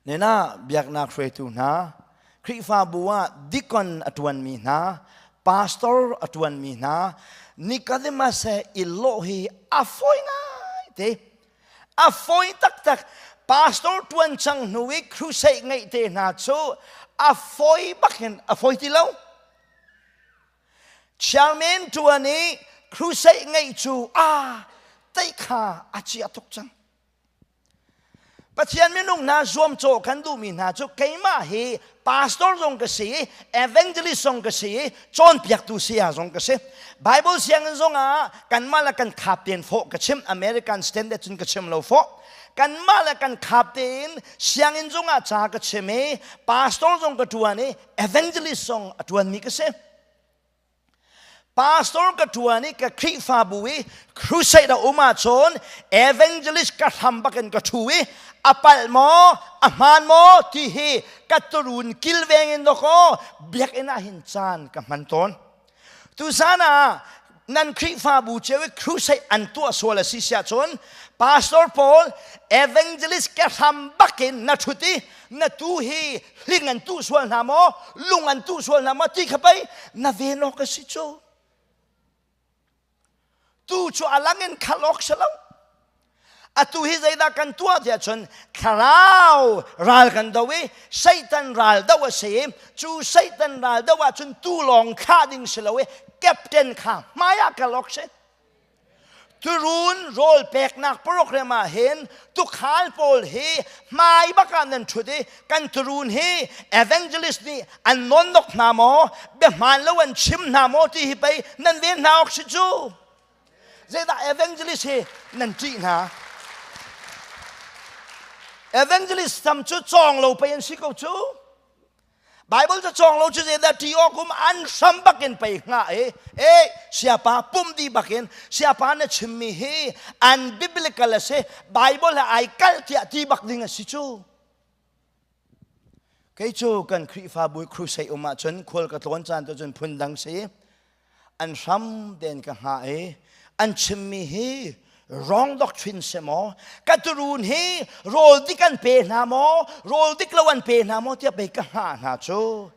Nena biaknak hruaitu hna, Khrihfabu ah deacon a ṭuanmi hna, pastor a ṭuanmi hna, Nicodemus he i lawh hi a fawi ngai te. A fawi taktak. Pastor ṭuan cang hnu i crusade ngeih te hna cu a fawi bak hin a fawi ti lo. Chairman ṭuan i crusade ngeih cu a teih kha a chia tuk cang. Pathian minung hna zuamcawh kan duhmi hna cu keimah hi pastor zong ka si i evangelist zong ka si i cawnpiaktu saya zong ka si. Bible sianginn zong ah kanmah le kan khap tein fawh ka chim American standard cun ka chim lo fawh. Kanmah le kan khap tein sianginn zong ah ca ka chim i pastor zong ka ṭuan i evangelist zong a ṭuanmi ka si. Pastor ka ṭuan i ka Khrihfabu i crusade a um ahcun evangelist ka hram bakin ka ṭhu i a palh maw a hmaan maw ti hi ka turun kilveng in dawkaw biakinn ah hin caan ka hman tawn. Tuzan ah nan Khrihfabu cio i crusade an tuah sual a si siah cun pastor pawl evangelist ka hram bakin na ṭhut i na tu hi hling an tuh sual hna maw lung an tuh sual hna maw ti kha pei na ven awk a si cu tu cu a lang in khal awk si lo atu hi zeidah kan tuah tiah cun thlarau ral kan do i Satan ral do a si i cu Satan ral do ah cun tu lawng thlah ding si lo i captain kha hmai ah kal awk si Turun rawl peknak program ah hin tukhal pawl hi hmai bak ah nan ṭhut i kan turun hi evangelist nih an nawnnok hna maw biahmaan lo an chim hna maw ti hi pei nan ven hna awk si cu zeidah evangelist hi nan ṭih hna evangelist tam cu cawng lo pei an si ko cu Bible ca cawng lo cu zeidah ṭi awk um an hram bakin pei hnga i e siapa pum di bakin siapa na chimmi hi an biblical a si Bible he ai kalh tiah ti bak ding a si cu kei cu kan Khrihfabu crusade um ahcun khual ka tlawn caan tu cun phun dang si an hram tein ka hngah i an chimmi hi wrong doctrine si maw ka turun hi rawl dik an pe hna maw rawl dik lo an pe hna maw tiah pei ka hngah hna cu.